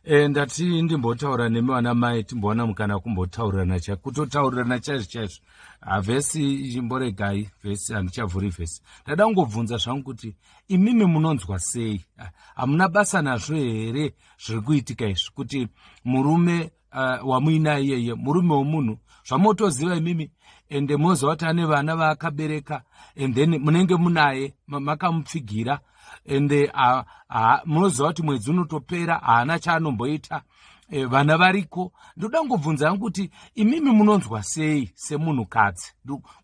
Ndati ndimbotaura nemi vana mai, timbowana mukana kumbotaurirana cha kutotaurirana chaizvo chaizvo. Havhesi chimboregai vhesi, handichavhuri vhesi. Ndada kungobvunza zvangu kuti imimi munonzwa sei? Hamuna basa nazvo here zviri kuitika izvi, kuti murume wamuinaye iyeye, murume wemunhu, zvamotoziva imimi, ende moziva kuti ane vana vaakabereka, and then munenge munaye, makamupfigira, ende munoziva kuti mwedzi unotopera haana chaanomboita, vana variko. Ndoda kungobvunza yangu kuti imimi munonzwa sei semunhukadzi?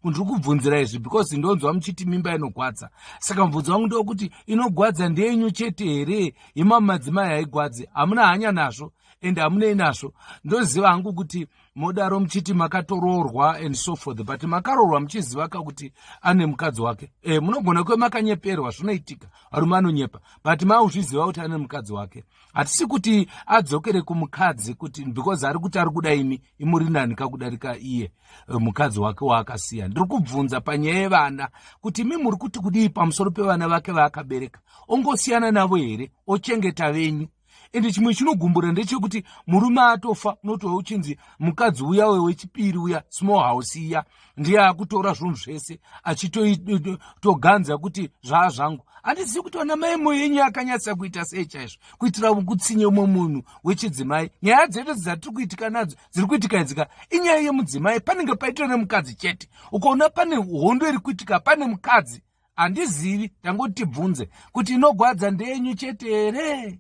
Ndiri kubvunzira izvi because ndonzwa muchiti mimba inogwadza. Saka mubvunzo wangu ndewekuti inogwadza ndeyenyu chete here? Imami madzimai haigwadzi? Hamuna hanya nazvo ende hamunei nazvo? Ndoziva hangu kuti modaro muchiti makatoroorwa and so forth, but makaroorwa muchiziva ka kuti ane mukadzi wake. Munogona kuve makanyeperwa, zvinoitika, varume anonyepa, but mauzviziva kuti ane mukadzi wake. Hatisi kuti adzokere kumukadzi kuti because ari kuti ari kuda imi, imuri nani kakudarika iye mukadzi wake waakasiya. Ndiri kubvunza panyaya yevana kuti imi muri kuti kudii pamusoro pevana vake vaakabereka? Ongosiyana navo here, ochengeta venyu? Ende chimwe chinogumbura ndechekuti murume atofa, unotova uchinzi mukadzi uya wechipiri uya, small house iya, ndiye akutora zvinhu zvese achitoganza kuti zvaa zvangu. Handizivi kuti vana mai moyo yenyu yakanyatsa kuita sei chaizvo kuitira kutsinye umwe munhu wechidzimai. Nyaya dzedu dzatiri kuitika nadzo, dziri kuitika idzika, inyaya yemudzimai. Panenge paitwa nemukadzi chete. Ukaona pane hondo iri kuitika, pane mukadzi. Handizivi, tangoti tibvunze kuti inogwadza ndeyenyu chete here?